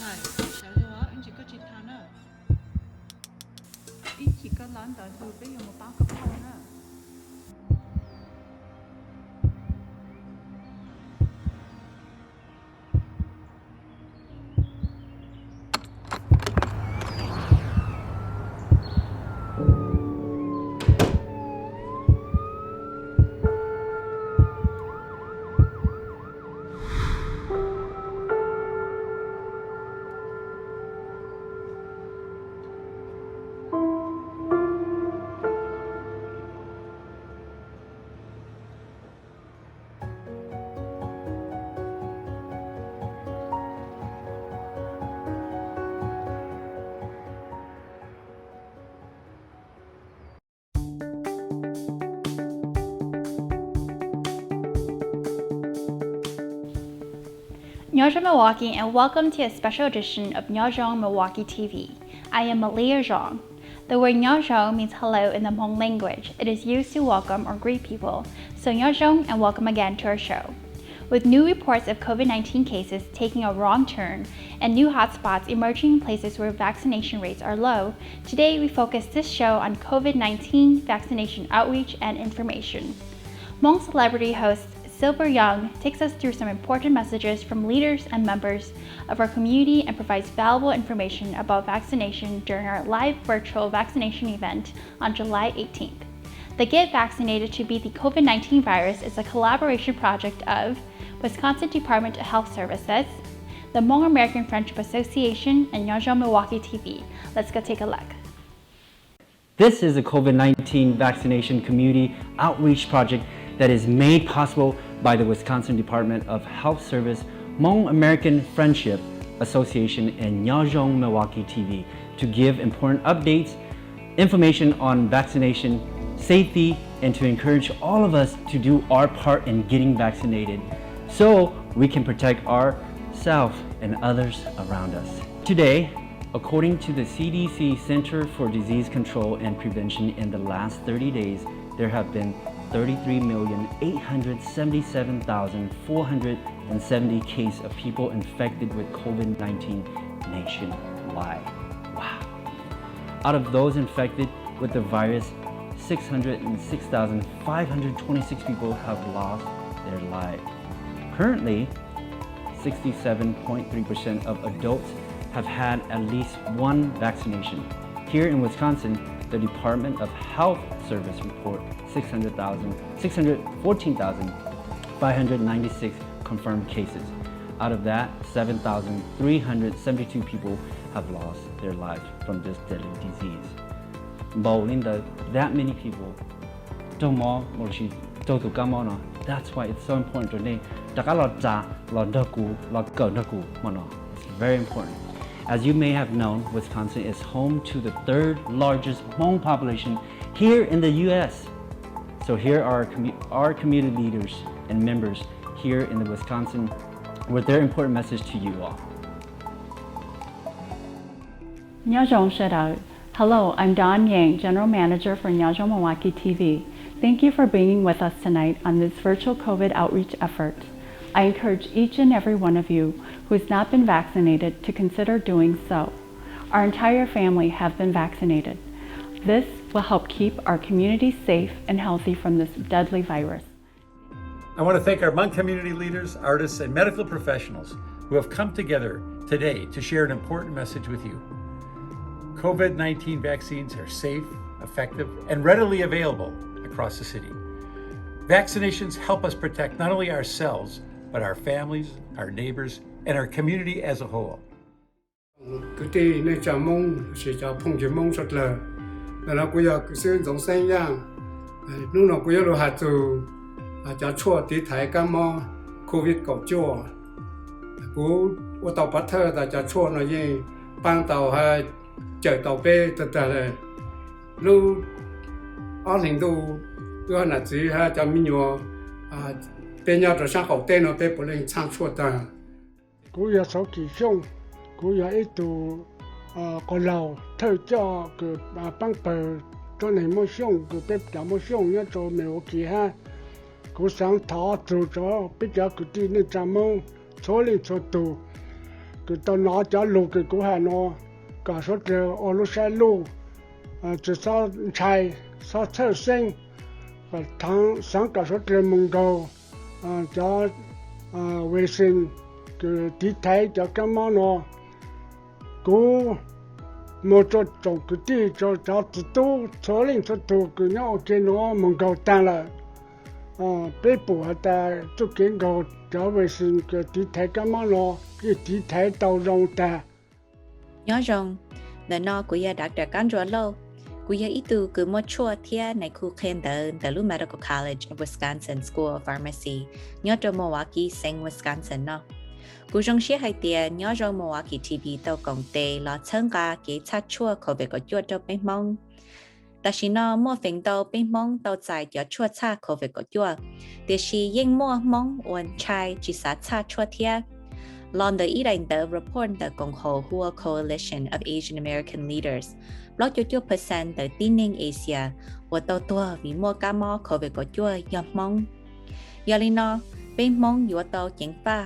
Sawv los, ib ntsis koj tsis tham na. Ib chim koj los ntawd tus peb yuav mus pab koj pauj na. Nyob zoo Milwaukee and welcome to a special edition of Nyob Zoo Milwaukee T V. I am Malia Zhang. The word Nyob Zoo means hello in the Hmong language. It is used to welcome or greet people. So Nyob Zoo and welcome again to our show. With new reports of COVID nineteen cases taking a wrong turn and new hotspots emerging in places where vaccination rates are low, today we focus this show on COVID nineteen vaccination outreach and information. Hmong celebrity host Silver Young takes us through some important messages from leaders and members of our community and provides valuable information about vaccination during our live virtual vaccination event on July eighteenth. The Get Vaccinated to Beat the COVID nineteen Virus is a collaboration project of Wisconsin Department of Health Services, the Hmong American Friendship Association, and Nyob Zoo Milwaukee T V. Let's go take a look. This is a COVID nineteen vaccination community outreach project that is made possible by the Wisconsin Department of Health Service, Hmong American Friendship Association, and Nyob Zoo Milwaukee T V to give important updates, information on vaccination, safety, and to encourage all of us to do our part in getting vaccinated so we can protect ourselves and others around us. Today, according to the C D C Center for Disease Control and Prevention, in the last thirty days, there have been thirty-three million eight hundred seventy-seven thousand four hundred seventy cases of people infected with COVID nineteen nationwide. Wow. Out of those infected with the virus, six hundred six thousand five hundred twenty-six people have lost their life. Currently, sixty-seven point three percent of adults have had at least one vaccination. Here in Wisconsin, the Department of Health Service report six hundred thousand, six hundred fourteen thousand five hundred ninety-six confirmed cases. Out of that, seven thousand three hundred seventy-two people have lost their life from this deadly disease. Npaum li ntawd, that many people raug mob los sis raug tus kab mob no. That's why it's so important rau nej rov qab los tsa, los nrog kuv, los kawm nrog kuv hmo no. It's very important. As you may have known, Wisconsin is home to the third largest Hmong population here in the U S. So here are our commu-, our community leaders and members here in the Wisconsin with their important message to you all. Nyob zoo sawv daws. Hello, I'm Dawn Yang, General Manager for Nyob Zoo Milwaukee T V. Thank you for being with us tonight on this virtual COVID outreach effort. I encourage each and every one of you who has not been vaccinated to consider doing so. Our entire family have been vaccinated. This will help keep our community safe and healthy from this deadly virus. I want to thank our Hmong community leaders, artists, and medical professionals who have come together today to share an important message with you. COVID nineteen vaccines are safe, effective, and readily available across the city. Vaccinations help us protect not only ourselves, but our families, our neighbors, and our community as a whole. Kwv tij neej tsa Hmoob, los sis cov phooj ywg Hmoob suav dlawg, ntawm no kuv yog kws xib hwb Ntxoov Xeeb Yaaj. Hnub no kuv yuav lug has txug cov tshuaj tiv thaiv kab mob COVID kaum cuaj. Kuv ua tau pov thawj tas cov tshuaj no yeej paab tau hab cawm tau peb tag tag le. Lub ob hlis ntuj, wb nam txiv hab cov me nyuam, peb nyob rau saab qaum teb no peb puav leej txhaaj tshuaj tag. Kuv yog Xauv Kim Xyooj, kuv yog ib tug quas laug thawj coj kws paab pawg tuab neeg Moob Xyooj kws peb cov Moob Xyooj nyob rau Milwaukee hab. Kuv xaav thov txug rua peb cov kwv tij neej tsa Moob txhua leej txhua tug, kws tau nov cov lug kws kuv has no, kom suav dlawg ua lub sab luj, tsis txhob ntshai, txhob txhawj xeeb, xaav kom suav dlawg moog nkaug cov vaccine kws tiv thaiv cov kab mob no. Kuv moog rua tsoom kwv tij, cov txiv tub txhua leej txhua tug kws nyob ua ke no moog nkaug taag lawm. Peb pum has tas txuj kev nkaug cov vaccine kws tiv thaiv kab mob no yeej tiv thaiv tau zoo taag. Nyob zoo, ntawm no kuv yog Doctor Kab Ntsuab Lauj. Kuv yog ib tug kws muaj tshuaj thiab nais khu qhia ntawv ntawm lub Medical College of Wisconsin School of Pharmacy nyob rua Milwaukee xeev Wisconsin no. Kuv zoo siab hais tias nyob zoo Milwaukee T V tau koom tes los txhawb nqa kev txhaj tshuaj COVID kaum cuaj rau peb Hmoob. Tam sim no muaj feem ntau peb Hmoob tau txais cov tshuaj txhaj COVID kaum cuaj, tiam sis yeej muaj Hmoob uas ntshai tsis xav txhaj tshuaj thiab. Los ntawm ib daim ntawv report ntawm koom haum hu ua Coalition of Asian American Leaders, plaub caug cuaj percent ntawm tib neeg Asia uas tau tuag vim muaj kab mob COVID kaum cuaj yog Hmoob. Yog li no, peb Hmoob yuav tau ceev faj.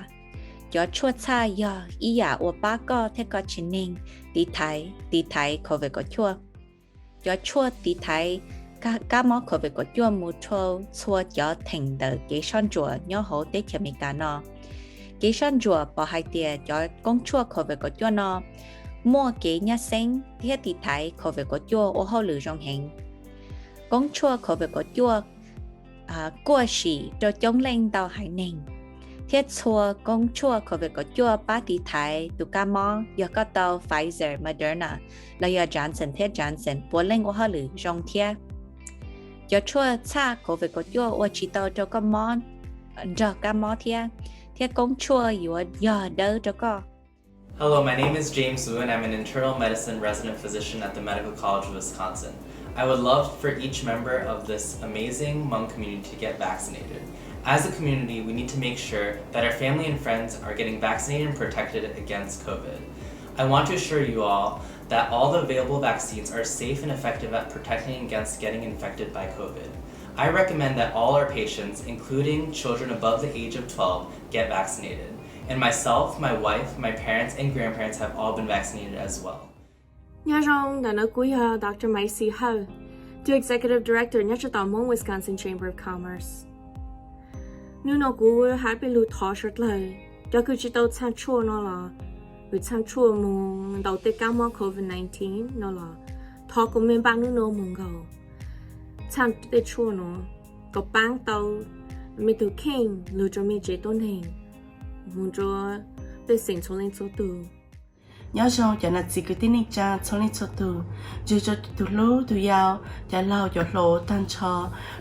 Cov tshuaj txhaj yog ib yam uas pab koj thiab koj tsev neeg tiv thaiv, tiv thaiv COVID kaum cuaj. Cov tshuaj tiv thaiv kab mob COVID kaum cuaj mus rau txhua cov theem ntawm kev soj ntsuam nyob hauv teb chaws Amelikas no. Kev soj ntsuam pom hais tias cov koob tshuaj COVID kaum cuaj no muaj kev nyab xeeb thiab tiv thaiv COVID kaum cuaj ua hauj lwm zoo heev. Koob tshuaj COVID kaum cuaj kuaj sim rau coob leej ntau haiv neeg, thiab txhua koob tshuaj COVID kaum cuaj pab tiv thaiv tus kab mob yog koj tau Pfizer, Moderna los yog Johnson thiab Johnson puav leej ua hauj lwm zoo thiab. Cov tshuaj txhaj COVID kaum cuaj ua tsis tau rau koj mob nrog kab mob thiab, thiab koob tshuaj yuav yog dawb rau koj. Hello, my name is James Wu, and I'm an internal medicine resident physician at the Medical College of Wisconsin. I would love for each member of this amazing Hmong community to get vaccinated. As a community, we need to make sure that our family and friends are getting vaccinated and protected against COVID. I want to assure you all that all the available vaccines are safe and effective at protecting against getting infected by COVID. I recommend that all our patients, including children above the age of twelve, get vaccinated. And myself, my wife, my parents, and grandparents have all been vaccinated as well. Nyob zoo, ntawm no kuv yog Doctor Maiv Xi Hawj, tus Executive Director nyob rau tom Hmong Wisconsin Chamber of Commerce. Hnub no kuv hab peb lug thov suav dlawg, cov kws tsis tau txhaj tshuaj no los, kws txhaj tshuaj moog ntaus tej kab mob COVID nineteen no los, thov kom mej npaj hnub no moog nkaug txhaj tej tshuaj no, kom paab tau mej tug kheej lug rua mej tsev tuab neeg, moog rua pej xeem txhua leej txhua tug. Nyob zoo cov nam txiv kwv tij neej tsaa txhua leej txhua tug, ntsug rua tug hlub tug yau, cov laug cov hluas taag nrho.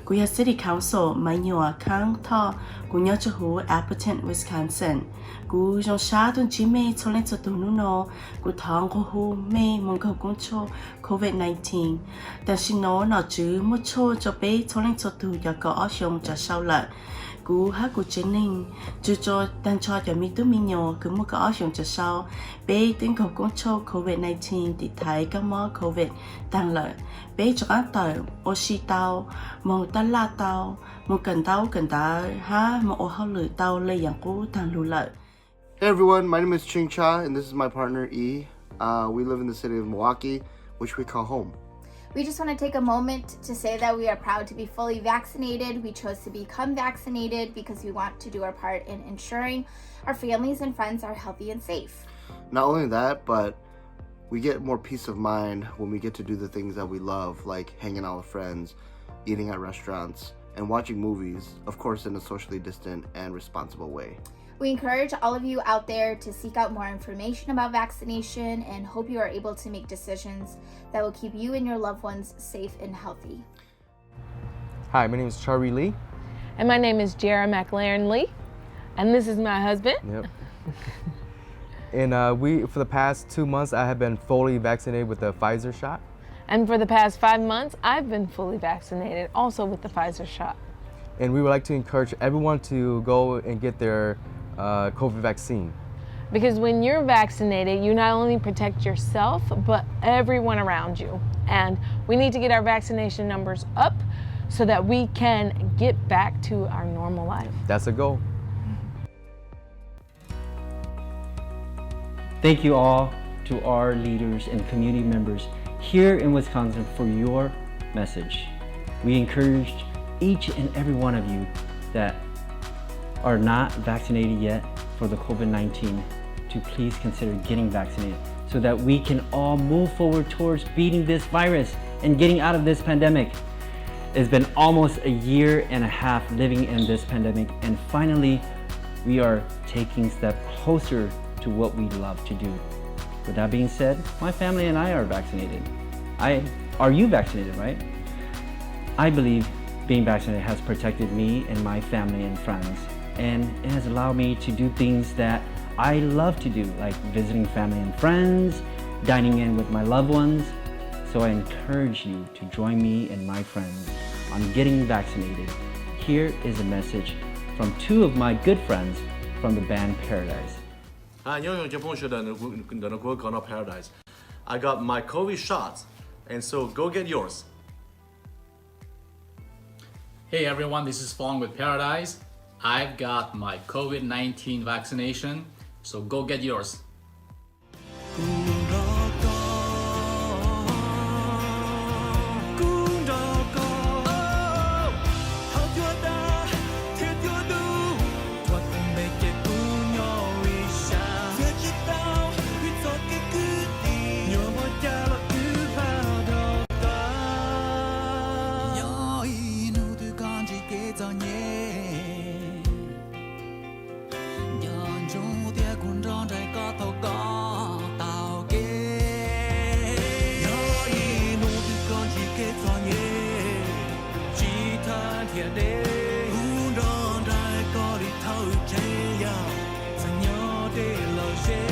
Kuv yog City Council Maiv Nyuam Khaab Thoj, kuv nyob rua huv Appleton, Wisconsin. Kuv zoo sab tuaj ntsib mej txhua leej txhua tug hnub no. Kuv thov nqua hu mej moog nkaug koob tshuaj COVID nineteen. Tam sim no nom tswv muaj tshuaj rua peb txhua leej txhua tug cov kaum ob xyoo tsav sau lawm. Kuv hab kuv tsev neeg, ntsug rua taag nrho cov me tub me nyuam kws muaj kaum ob xyoo tsav sau, peb twb nkaug koob tshuaj COVID nineteen tiv thaiv kab mob COVID taag lawm. Peb rov qaab tawm ua si tau, moog taj laj tau, moog kawm ntaub kawm ntawv hab moog ua hauj lwm tau le yaam qub taag lug lawm. Hey everyone, my name is Ching Cha, and this is my partner E. Uh, we live in the city of Milwaukee, which we call home. We just want to take a moment to say that we are proud to be fully vaccinated. We chose to become vaccinated because we want to do our part in ensuring our families and friends are healthy and safe. Not only that, but we get more peace of mind when we get to do the things that we love, like hanging out with friends, eating at restaurants, and watching movies, of course, in a socially distant and responsible way. We encourage all of you out there to seek out more information about vaccination and hope you are able to make decisions that will keep you and your loved ones safe and healthy. Hi, my name is Charlie Lee. And my name is Jara McLaren Lee. And this is my husband. Yep. And uh, we, for the past two months, I have been fully vaccinated with the Pfizer shot. And for the past five months, I've been fully vaccinated, also with the Pfizer shot. And we would like to encourage everyone to go and get their uh, COVID vaccine. Because when you're vaccinated, you not only protect yourself, but everyone around you. And we need to get our vaccination numbers up so that we can get back to our normal life. That's a goal. Thank you all to our leaders and community members here in Wisconsin for your message. We encourage each and every one of you that are not vaccinated yet for the COVID nineteen to please consider getting vaccinated so that we can all move forward towards beating this virus and getting out of this pandemic. It's been almost a year and a half living in this pandemic, and finally, we are taking step closer to what we love to do. With that being said, my family and I are vaccinated. I are you vaccinated, right? I believe being vaccinated has protected me and my family and friends, and it has allowed me to do things that I love to do, like visiting family and friends, dining in with my loved ones. So I encourage you to join me and my friends on getting vaccinated. Here is a message from two of my good friends from the band Paradise. Hi, nyob zoo cov phooj ywg sawv daws, ntawm no kuv koj no Paradise. I got my COVID shots, and so go get yours. Hey everyone, this is Phong with Paradise. I've got my COVID nineteen vaccination, so go get yours. Nyob ib hnub twg koj ntsib kev txom nyem, nco ntsoov tias kuv nrog nraim koj thaum koj tau kev. Nyob ib hnub twg koj ntsib kev txom nyem, tsis thab nrhiav deb, kuv nrog nraim koj li thawj tsev yam, txawm nyob deb los ze,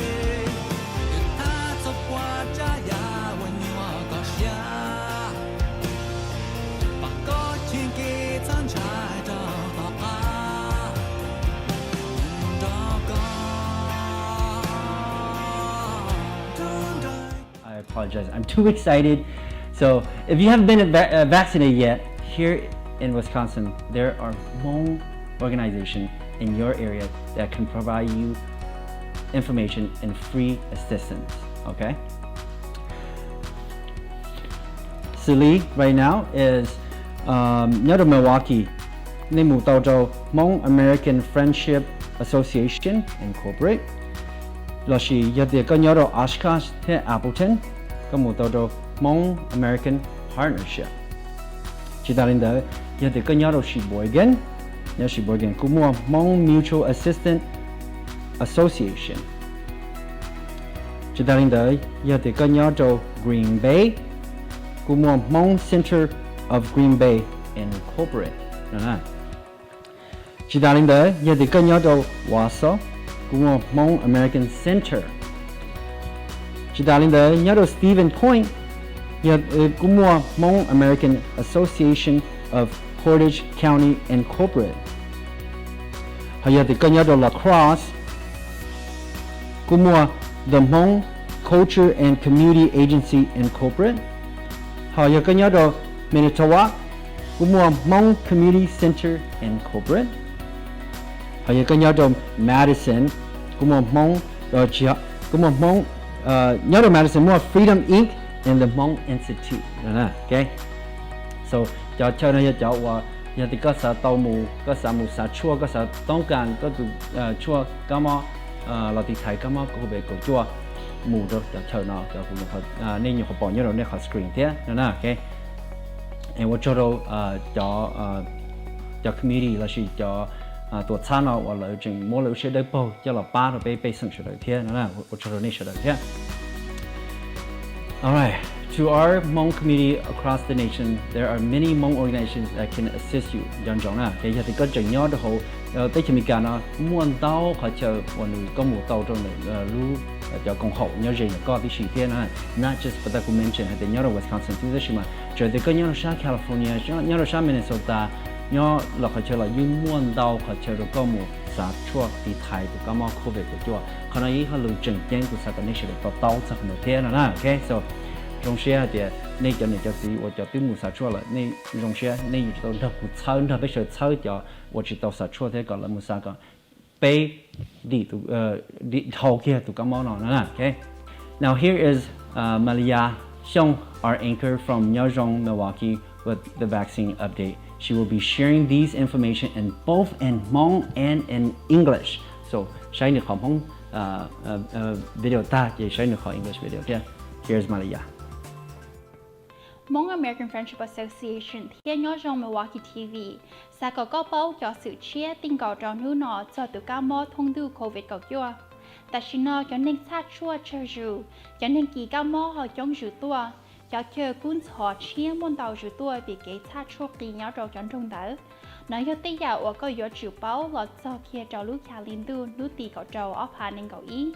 twb thab txog puas tsav yam uas nyuaj koj siab, pab koj cheem kev txhob ntshai rau tom qab. Nrog koj, nrog koj. I apologize. I'm too excited. So, if you haven't been va- uh, vaccinated yet, here in Wisconsin, there are Hmong organizations in your area that can provide you information and free assistance. Okay? Xws li right now is um, nyob rau Milwaukee, nej mus tau rau Hmong American Friendship Association Incorporate, los sis yog tias koj nyob rau Oshkosh thiab Appleton, koj mus tau rau Hmong American Partnership. Tsis tas li ntawd, yog tias koj nyob rau Sheboygan, nyob Sheboygan kuj muaj Hmong Mutual Assistance Association. Tsis tas li ntawd, yog tias koj nyob rau Green Bay, kuj muaj Hmong Center of Green Bay Incorporate no na. Tsis tas li ntawd, yog tias koj nyob rau Wausau, kuj muaj Hmong American Center. Tsis tas li ntawd, nyob rau Stevens Point, yog kuj muaj Hmong American Association of Portage County Incorporate. Ho yog tias koj nyob rau La Crosse, kuj muaj The Hmong Culture and Community Agency Incorporate. Ho yog koj nyob rau Manitowoc, kuj muaj Hmong Community Center Incorporate. Ho yog koj nyob rau Madison, kuj muaj Hmoob, kuj muaj Hmoob, nyob rau Madison muaj Freedom Inc and the Hmong Institute. So cov chaw no yog cov uas yog tias koj xav tau mus, koj xav mus xav tshuaj, koj xav toob kas koj tus tshuaj kab mob los tiv thaiv kab mob COVID kaum cuaj, mus rau cov chaw no, cov nej nyuam qhuav pom nyob rau nej qhov screen thiab no na. Ua tsaug rau cov committee lossis cov tuam txhab no uas lawv tseem muab lawv lub siab dawb paug coj los pab rau peb pej xeem sawv daws thiab no na. Ua tsaug rau nej sawv daws thiab. All right. To our Hmong community across the nation, there are many Hmong organizations that can assist you. Nco ntsoov na, yog tias koj tseem nyob rau hauv teb chaws Amelikas no, muaj ntau qhov chaw uas nws koj mus tau rau ntawm lub cov koom haum nyob ze ntawm koj tib si thiab na. Not just, pas tas kuv mention hais tias nyob rau Wisconsin xwb tab sis mas txawm tias koj nyob rau sab California, nyob rau sab Minnesota, nyob los qhov chaw los yeej muaj ntau qhov chaw rau koj mus xav tshuaj tiv thaiv tus kab mob COVID kaum cuaj. Qhov no yog ib qho lus tseem ceeb kuv xav kom nej sawv daws to taub txog qhov no thiab no na. Ok, so zoo siab hais tias nej cov niam cov txiv uas cov twb mus xav tshuaj lawm, nej zoo siab nej yuav tsum tau nrog kuv txhawb, nrog peb sawv daws txhawb cov uas tsis tau xav tshuaj thiab kom lawv mus xav kom peb dim tus, dim dhau kiag tus kab mob no na. Okay. Now here is uh, Malia Xyooj, our anchor from Nyob Zoo Milwaukee with the vaccine update. She will be sharing these information in both in Hmong and in English. So saib nws qhov Hmoob uh, uh, uh, video tag ces saib nws qhov English video thiab. Here's Malia. Hmong American Friendship Association thiab Nyob Zoo Milwaukee T V xav kom koj paub cov xwm tshiab tij nkaus rau hnub no txog tus kab mob thoob ntuj COVID kaum cuaj. Tam sim no cov neeg txhaj tshuaj tsawg zus, cov neeg kis kab mob ho coob zus tuaj, cov chaw kub ntxhov tshiab muaj ntau zus tuaj vim kev txhaj tshuaj qis nyob rau cov nroog ntawd. No yog tej yam uas koj yuav tsum paub los txog kiag rau lub Cali ntuj lub tim kaum rau ob phav nees nkaum ib.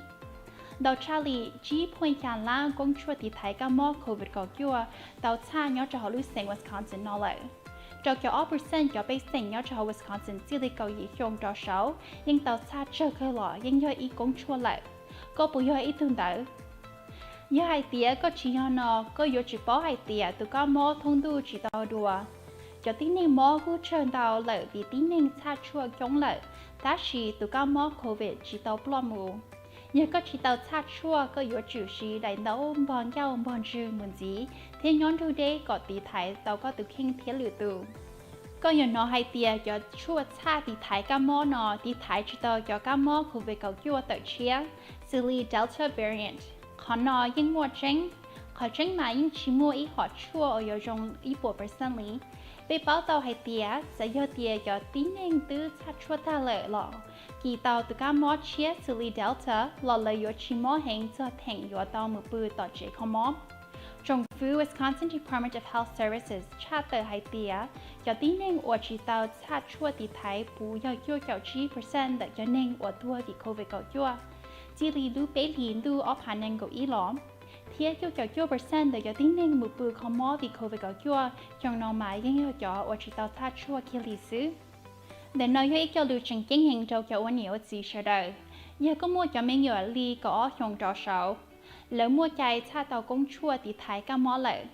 Ntau tshaj li tsib phuaj xya lab koob tshuaj tiv thaiv kab mob COVID kaum cuaj tau txhaj nyob rau hauv lub xeev Wisconsin no lawm. Rau caum ob percent cov pej xeem nyob rau hauv Wisconsin txij li kaum yim xyoo rov saud yeej tau txhaj tsawg kawg los yeej yog ib koob tshuaj lawm. Koj puas yog ib tug ntawd? Yog hais tias koj tsis yog no, koj yuav tsum paub hais tias tus kab mob thoob ntuj tsis tau dua. Cov tib neeg mob kuj tsawg ntau lawm vim tib neeg txhaj tshuaj coob lawm, tab sis tus kab mob COVID tsis tau ploj mus. Yog koj tsis tau txhaj tshuaj, koj yuav tsum siv daim ntaub npog ncauj npog ntswg mus ntxiv thiab nyob nrug deb kom tiv thaiv tau koj tus kheej thiab lwm tus. Koj yuav hnov hais tias cov tshuaj txhaj tiv thaiv kab mob no tiv thaiv tsis tau cov kab mob COVID kaum cuaj tawm tshiab, xws li Delta variant. Qhov no yeej muaj tseeb. Qhov tseeb mas yeej tsis muaj ib hom tshuaj uas yuav zoo ib puas percent li. Peb paub tau hais tias txawm yog tias cov tib neeg twb txhaj tshuaj tag lawm los kis tau tus kab mob tshiab xws li Delta los lawv yuav tsis mob heev txog theem yuav tau mus pw tom tsev kho mob. Tsoom fwv Wisconsin Department of Health Services tshaj tawm hais tias cov tib neeg uas tsis tau txhaj tshuaj tiv thaiv puv yog cuaj caum tsib percent ntawm cov neeg uas tuag vim COVID kaum cuaj txij li lub peb hlis ntuj ob phav nees nkaum ib los, thiab cuaj caum cuaj percent ntawm cov tib neeg mus pw kho mob vim COVID kaum cuaj xyoo no mas yeej yog cov uas tsis tau txhaj tshuaj kiag li xwb. Ntawm no yog ib co lus tseem ceeb heev rau cov ua niam ua txiv sawv daws. Yog koj muaj cov me nyuam li kaum ob xyoo rov saud, lawv muaj cai txhaj tau koob tshuaj tiv thaiv kab mob lawm.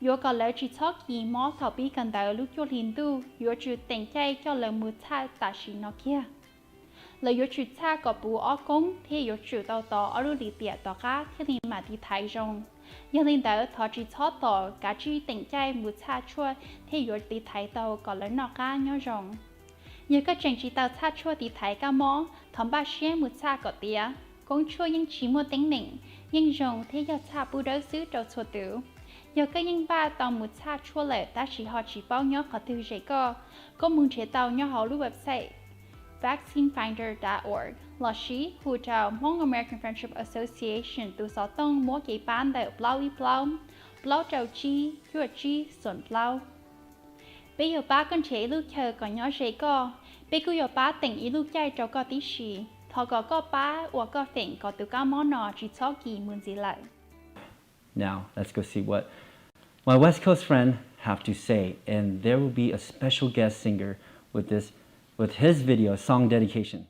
Yuav kom lawv tsis txhob kis mob thaum pib kawm ntawv lub cuaj hli ntuj, yuav tsum teem caij coj lawv mus txhaj tam sim no kiag. Lawv yuav tsum txhaj kom puv ob koob thiab yuav tsum tau tos ob lub lim tiam tom qab thiaj li mam tiv thaiv zoo. Yog li ntawd thov tsis txhob tos kav tsij teem caij mus txhaj tshuaj thiaj yuav tiv thaiv tau kom lawv noj qab nyob zoo. Yog koj tseem tsis tau txhaj tshuaj tiv thaiv kab mob, thov npaj siab mus txhaj kom tiav. Koob tshuaj yeej tsis muaj teeb meem, yeej zoo thiab yog txhaj pub dawb xwb rau txhua tus. Yog koj yeej npaj tau mus txhaj tshuaj lawm tab sis ho tsis paub nyob qhov twg zes koj, koj mus nrhiav tau nyob hauv lub website vaccine finder dot org lossis hu rau Hmong American Friendship Association tus xov tooj muab kev pab ntawm plaub ib plaub, plaub rau tsib, cuaj tsib xoom plaub. Peb yuav pab koj nrhiav ib lub chaw kom nyob ze koj. Peb kuj yuav pab teem ib lub caij rau koj tib si. Thov kom koj pab ua koj feem kom tus kab mob no tsis txhob kis mus ntxiv lawm. Now, let's go see what my West Coast friend have to say, and there will be a special guest singer with this, with his video song dedication.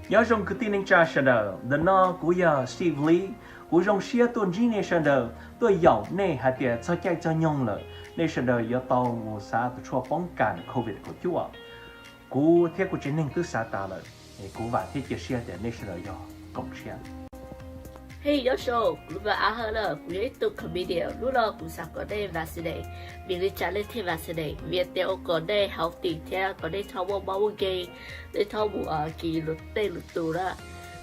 Nyob zoo kwv tij neej tsa sawv daws, ntawm no kuv yog Steve Lee. Kuv zoo siab tuaj ntsib nej sawv daws, tuaj yaum nej hais tias txog caij txog nyoog lawm, nej sawv daws yuav tau mus xav tus tshuaj poob kas COVID kaum cuaj. Kuv thiab kuv tsev neeg twb xav tas lawm, es kuv vam thiab cia siab tias nej sawv daws yog koom siab. Hey, nyob zoo, kuv lub npe Av Hawj na, kuv yog ib tug comedian. Hnub no kuv xav kom nej vaccinate. Vim li cas nej thiaj vaccinate? Vim tias ua kom nej healthy thiab kom nej txhob muaj mob muaj nkeeg, nej txhob mus kis luag tej lwm tus na.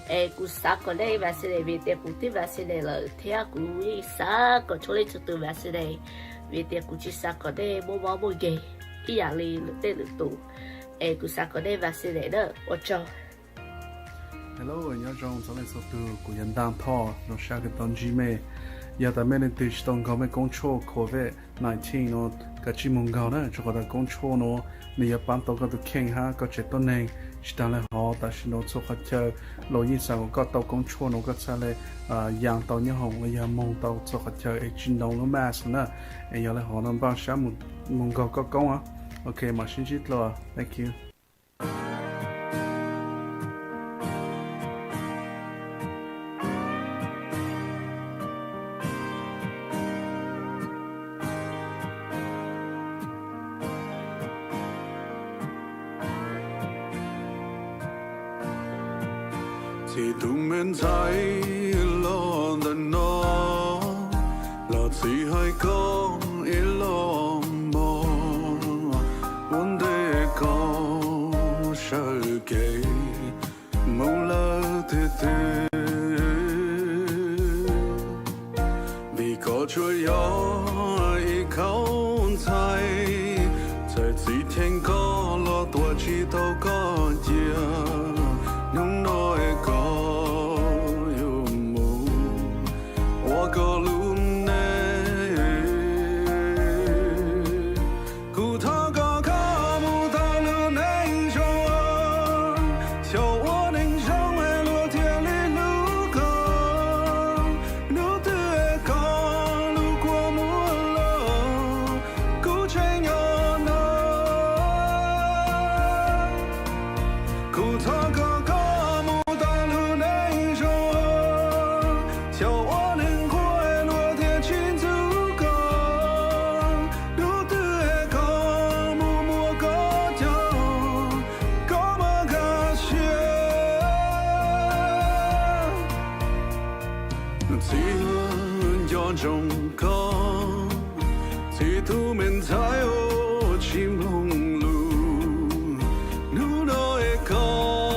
Es kuv xav kom nej vaccinate vim tias kuv twb vaccinate lawm thiab kuv yeej xav kom txhua leej txhua tus vaccinate, vim tias kuv tsis xav kom nej muaj mob muaj nkeeg ib yam li luag tej lwm tus. Es kuv xav kom nej vaccinate na. Ua tsaug. Hello, nyob zoo txhua leej txhua tus, kuv yog Ntaj Thoj, zoo siab kawg tau ntsib mej. Yog tas mej leej twg tsis tau nkaug mej koob tshuaj COVID nineteen no, kav tsij mus nkaug na, rau qhov tas koob tshuaj no nws yuav pab tau koj tus kheej hab koj tsev tuab neeg. Tsis tas le hov, tam sim no txhua qhov chaw los yeej xav kom koj tau koob tshuaj no koj txhaj le yaa tau nyob hoom los yog moog tau txhua qhov chaw es tsis ntaus lub mask na. Es yog le hov no npaj sab mus nkaug koj koob os. Ok, mam sib ntsib dlua. Thank you. Txij tus me ntxhais los ntawm no, los txij hais koj ib los mog, ua ntej koj sawv kev mus lawm tiag tiag. Vim koj tsuas yog ib khau ntxhais, txawm txiv cheem koj los tuaj tsis tau koj cia. Hnub no es koj yuav mus ua koj lub neej. Kuv thov kom koj mus tau lub neej zoo, xyaum ua neeg zoo es luag thiaj li hlub koj. Hnub twg es koj lub kua muag los, kuv tseem nyob no. Kuv thov kom koj mus tau lub neej zoo, xyaum ua neeg qhuav es luag thiaj tsis ntxub koj. Hnub twg es koj mus muaj koj caug, koj mam nkag siab. Txiv nco ntsoov koj, txiv tus me ntxhais uas tsis mloog lus. Hnub no es koj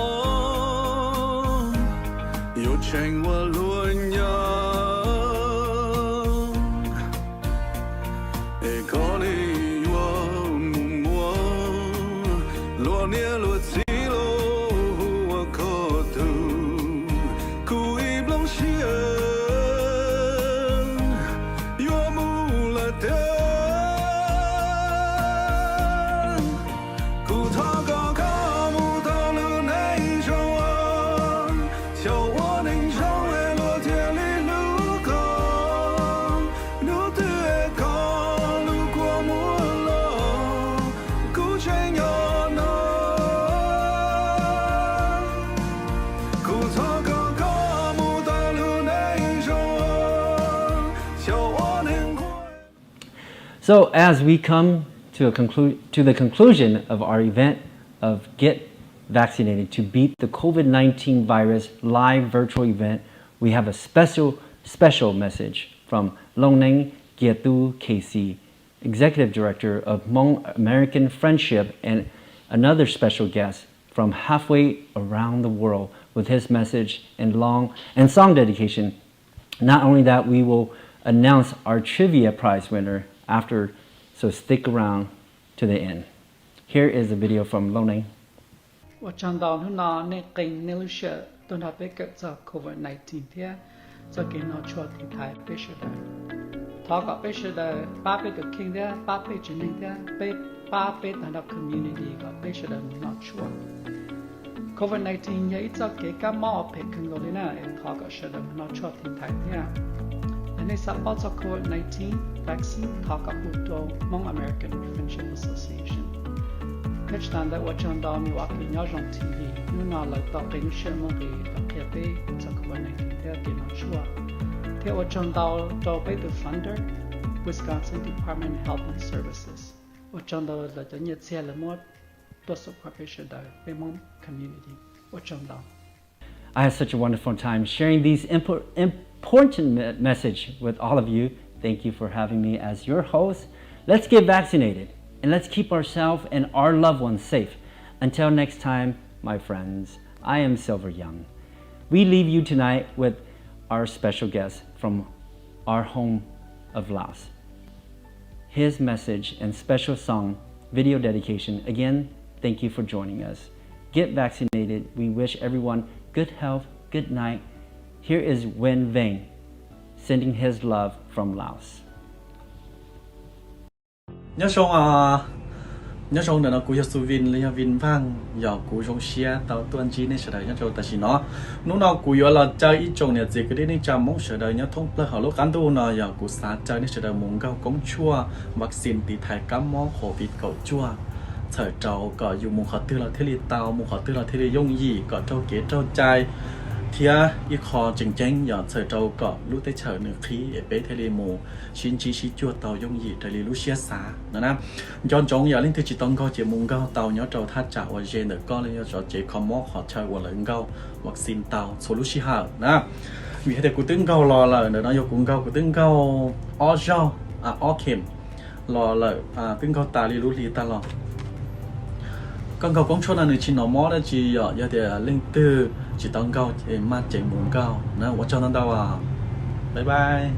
yuav tseem ua luag nyob, es koj li yuav mus muaj luag niam luag txiv los hu ua koj tug. Kuv ib nplooj siab yuav mus lawm tiag. Kuv thov kom koj mus tau lub neej zoo, xyaum ua neeg zoo es luag thiaj li hlub koj. Hnub twg es koj lub kua muag los, kuv tseem nyob no. Kuv thov kom koj mus tau lub neej zoo, xyaum ua neeg qhuav. So, as we come to a conclu-, to the conclusion of our event of Get Vaccinated to Beat the COVID nineteen Virus live virtual event, we have a special, special message from Longneeb Kiatu Casey, Executive Director of Hmong American Friendship, and another special guest from halfway around the world with his message and long and song dedication. Not only that, we will announce our trivia prize winner after, so stick around to the end. Here is a video from Longneeb. Ua tsaug ntau hnub no nej qee nej lub sij hawm tuaj nrog peb kawm txog COVID nineteen thiab txoj kev noj tshuaj tiv thaiv peb sawv daws. Thov kom peb sawv daws pab peb tus kheej thiab pab peb tsev neeg thiab peb pab peb tag nrho community kom peb sawv daws mus noj tshuaj. COVID nineteen yog ib txoj kev kab mob uas phem kawg nkaus li na, thov kom sawv daws mus noj tshuaj tiv thaiv thiab. Yog nej xav paub txog COVID nineteen vaccine, thov kom hu rau Hmong American Friendship Association. Thiab tsis tas ntawd ua tsaug ntau Milwaukee Nyob Zoo T V, hnub no lawv tau qee lub sij hawm muaj nqis los qhia peb txog COVID nineteen thiab kev noj tshuaj. Thiab ua tsaug ntau rau peb tus funder, Wisconsin Department of Health and Services. Ua tsaug ntau lawv cov nyiaj txiag lawv muab tuaj support peb sawv daws, peb Hmoob community. Ua tsaug ntau. I had such a wonderful time sharing these impor-, important me-, message with all of you. Thank you for having me as your host. Let's get vaccinated and let's keep ourselves and our loved ones safe. Until next time, my friends, I am Silver Young. We leave you tonight with our special guest from our home of Laos. His message and special song, video dedication. Again, thank you for joining us. Get vaccinated. We wish everyone good health, good night. Here is Win Veng sending his love from Laos. Nyob zoo, nyob zoo, ntawm no kuv yog Xu Vin los yog Vin Vaj, yog kuv zoo siab tau tuaj ntsib nej sawv daws nyob rau tam sim no. Hnub no kuv yuav los caw ib tsoom niam txiv kwv tij neej tsa Hmoob sawv daws nyob thoob plaws hauv lub qab ntuj no, yog kuv xav caw nej sawv daws mus nkaug koob tshuaj vaccine tiv thaiv kab mob COVID kaum cuaj, txhawm rau kom yus mus qhov twg los thiaj li tau, mus qhov twg los thiaj li yooj yim, kom raug kev raug cai, Thiab ib qho tseem ceeb yog txhawm rau kom lub teb chaws nws qhib es peb thiaj li mus sib ntsib sib cuag tau yooj yim raws li lub siab xav no na. Nco ntsoov yog leej twg tsis tau nkaug ces mus nkaug tau nyob rau thaj tsam uas ze ntawm koj los yog zov tsev qhov mob qhov chaw uas lawv nkaug vaccine tau txhua lub sij hawm na. Vim hais tias kuv twb nkaug los lawm, ntawm no yog kuv nkaug, kuv twb nkaug ob zaug, ob kheem los lawm, twb nkaug tas li lub hli tag los. Koj nkaug koob tshuaj no nws tsis hnov mob dab tsi yom, yog tias leej twg tsis tau nkaug es maj ceev mus nkaug na. Ua tsaug ntau ntau. Bye bye.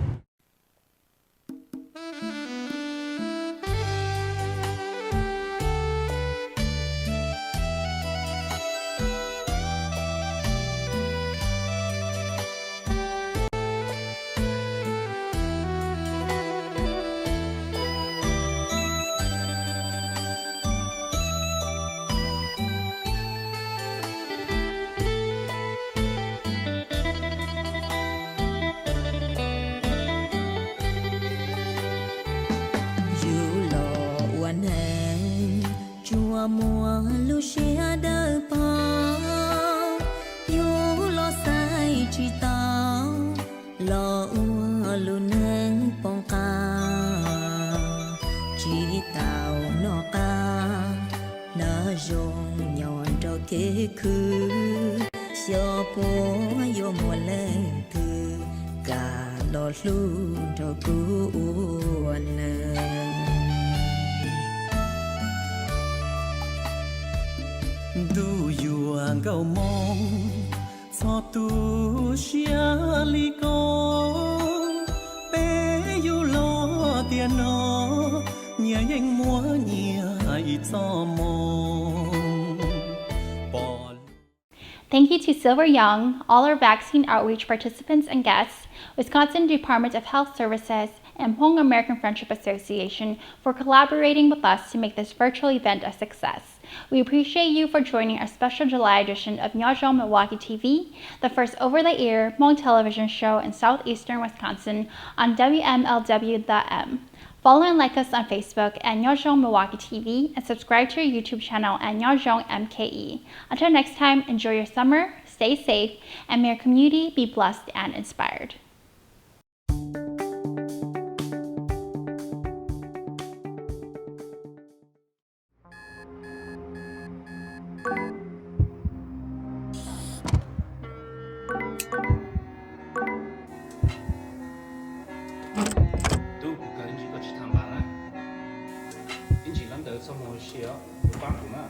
Yus los ua neeg tsuas muaj lub siab dawb paug, yus los xaiv tsis tau los ua lub neej poob qab, tsis tau noj qab hnav zoo nyob nrog kev khwv, xyov puas yuav muaj leej twg kam los hlub nrog kuv ua neej. Ntuj yuav nkauj Hmoob, txhob tu siab li ko, peb yug los tiam no, nyias yeej muaj nyias ib txoj moo. Thank you to Silver Young, all our vaccine outreach participants and guests, Wisconsin Department of Health Services, and Hmong American Friendship Association for collaborating with us to make this virtual event a success. We appreciate you for joining our special July edition of Nyob Zoo Milwaukee T V, the first over-the-air Hmong television show in southeastern Wisconsin on W M L W The M. Follow and like us on Facebook at Nyob Zoo Milwaukee T V and subscribe to our YouTube channel at Nyob Zoo M K E. Until next time, enjoy your summer, stay safe, and may your community be blessed and inspired. Tub, kuv kawg ib ntsis koj tsis tham npav na. Ib ntsis lab ntawd txhob mus ua si os, kuv pab kuv na.